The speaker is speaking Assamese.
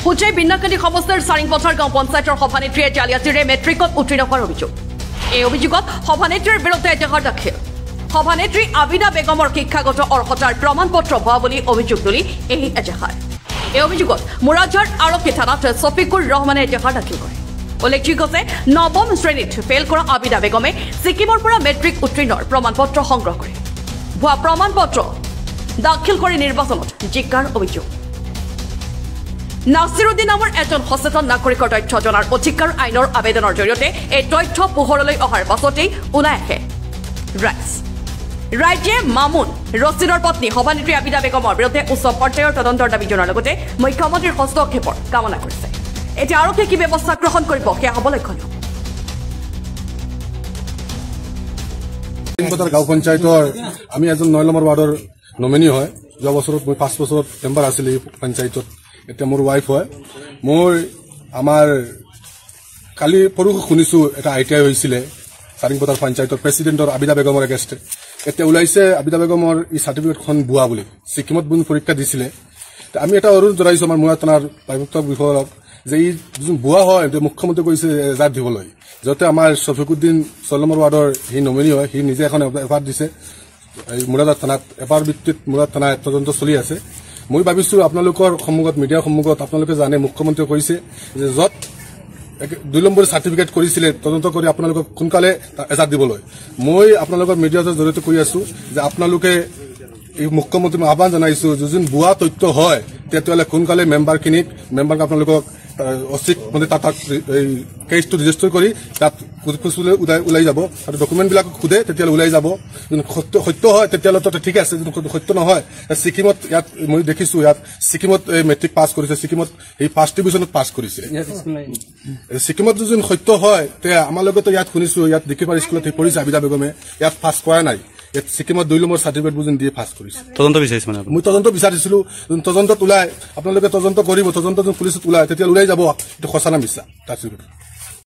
হোজাই বিন্নাকান্দি সমষ্টিৰ চাৰিংপথাৰ গাঁও পঞ্চায়তৰ সভানেত্ৰীয়ে জালিয়াতিৰে মেট্ৰিকত উত্তীৰ্ণ হোৱাৰ অভিযোগ। এই অভিযোগত সভানেত্ৰীৰ বিৰুদ্ধে এজাহাৰ দাখিল। সভানেত্ৰী আবিদা বেগমৰ শিক্ষাগত অৰ্হতাৰ প্ৰমাণ পত্ৰ ভুৱা বুলি অভিযোগ তুলি এই এজাহাৰ। এই অভিযোগত মোৰাঝাৰ আৰক্ষী থানাত ছফিকুৰ ৰহমানে এজাহাৰ দাখিল কৰে। উল্লেখযোগ্য যে নৱম শ্ৰেণীত ফেইল কৰা আবিদা বেগমে ছিকিমৰ পৰা মেট্ৰিক উত্তীৰ্ণৰ প্ৰমাণ পত্ৰ সংগ্ৰহ কৰে। ভুৱা প্ৰমাণ পত্ৰ দাখিল কৰি নিৰ্বাচনত জিকাৰ অভিযোগ। নাছিৰুদ্দিন নামৰ এজন সচেতন নাগৰিকৰ তথ্য জনাৰ অধিকাৰ আইনৰ আবেদনৰ জৰিয়তে এই তথ্য পোহৰলৈ অহাৰ পাছতেই ওলাই আহে ৰাইজ। ৰাইজে মামুন ৰছিদৰ পত্নী সভানেত্ৰী আবিদা বেগমৰ বিৰুদ্ধে উচ্চ পৰ্যায়ৰ তদন্তৰ দাবী জনোৱাৰ লগতে মুখ্যমন্ত্ৰীৰ হস্তক্ষেপৰ কামনা কৰিছে। এতিয়া আৰক্ষীয়ে কি ব্যৱস্থা গ্ৰহণ কৰিব সেয়া হ'ব লক্ষণীয়। গাঁও পঞ্চায়তৰ আমি এজন 9 নম্বৰ ৱাৰ্ডৰ নমিনী হয়। যোৱা বছৰত মই 5 বছৰত মেম্বাৰ আছিলোঁ এই পঞ্চায়তত। এতিয়া মোৰ ৱাইফ হয়। মই আমাৰ কালি পৰহি শুনিছোঁ এটা I T I হৈছিলে চাৰিংপথাৰ পঞ্চায়তৰ প্ৰেচিডেণ্টৰ আবিদা বেগমৰ এগেইনষ্টে। এতিয়া ওলাইছে আবিদা বেগমৰ এই চাৰ্টিফিকেটখন ভুৱা বুলি, ছিকিমত যোন পৰীক্ষা দিছিলে। আমি এটা অনুৰোধ জনাইছোঁ আমাৰ মোৰা থানাৰ প্ৰাপ্ত বিষয়ক যে ই যোন ভুৱা হয়, মুখ্যমন্ত্ৰী কৈছে এজাহাৰ দিবলৈ। য'তে আমাৰ ছফিকুদ্দিন 6 নম্বৰ ৱাৰ্ডৰ সি নমিনী হয়, সি নিজে এখন এফআইআৰ দিছে এই মোৰাঝাৰ থানাত। এফআইআৰ ভিত্তিত মোৰাঝাৰ থানাত তদন্ত চলি আছে। মই ভাবিছোঁ আপোনালোকৰ সন্মুখত, মিডিয়াৰ সন্মুখত আপোনালোকে জানে মুখ্যমন্ত্ৰীয়ে কৈছে যে য'ত 2 নম্বৰ চাৰ্টিফিকেট কৰিছিলে তদন্ত কৰি আপোনালোকক সোনকালে এজাহাৰ দিবলৈ। মই আপোনালোকৰ মিডিয়াৰ জৰিয়তে কৈ আছোঁ যে আপোনালোকে এই মুখ্যমন্ত্ৰীক আহ্বান জনাইছোঁ যোন ভুৱা তথ্য হয় তেতিয়াহ'লে সোনকালে মেম্বাৰক আপোনালোকক অচিত মানে তাত এই কেছটো ৰেজিষ্টাৰ কৰি তাত ওলাই যাব আৰু ডকুমেণ্টবিলাক সোধে তেতিয়াহ'লে ওলাই যাব। সত্য হয় তেতিয়াহ'লে ঠিক আছে, যদি সত্য নহয় ছিকিমত ইয়াত মই দেখিছোঁ ইয়াত ছিকিমত এই মেট্ৰিক পাছ কৰিছে, ছিকিমত এই ফাৰ্ষ্ট ডিভিজনত পাছ কৰিছে। ছিকিমত যদি সত্য হয় তেতিয়া আমাৰ লগতে ইয়াত শুনিছোঁ ইয়াত ডিকিপাৰ স্কুলত পঢ়িছে আবিদা বেগমে, ইয়াত পাছ কৰা নাই। ইয়াত ছিকিমত 2 নম্বৰ চাৰ্টিফিকেট বুজিন দিয়ে পাছ কৰিছে। তদন্ত বিচাৰিছে মানে মই তদন্ত বিচাৰিছিলোঁ, তদন্তত ওলাই আপোনালোকে তদন্ত কৰিব, তদন্ত পুলিচত ওলাই তেতিয়া ওলাই যাব এইটো সঁচা না মিছা চাৰ্টিফিকেট।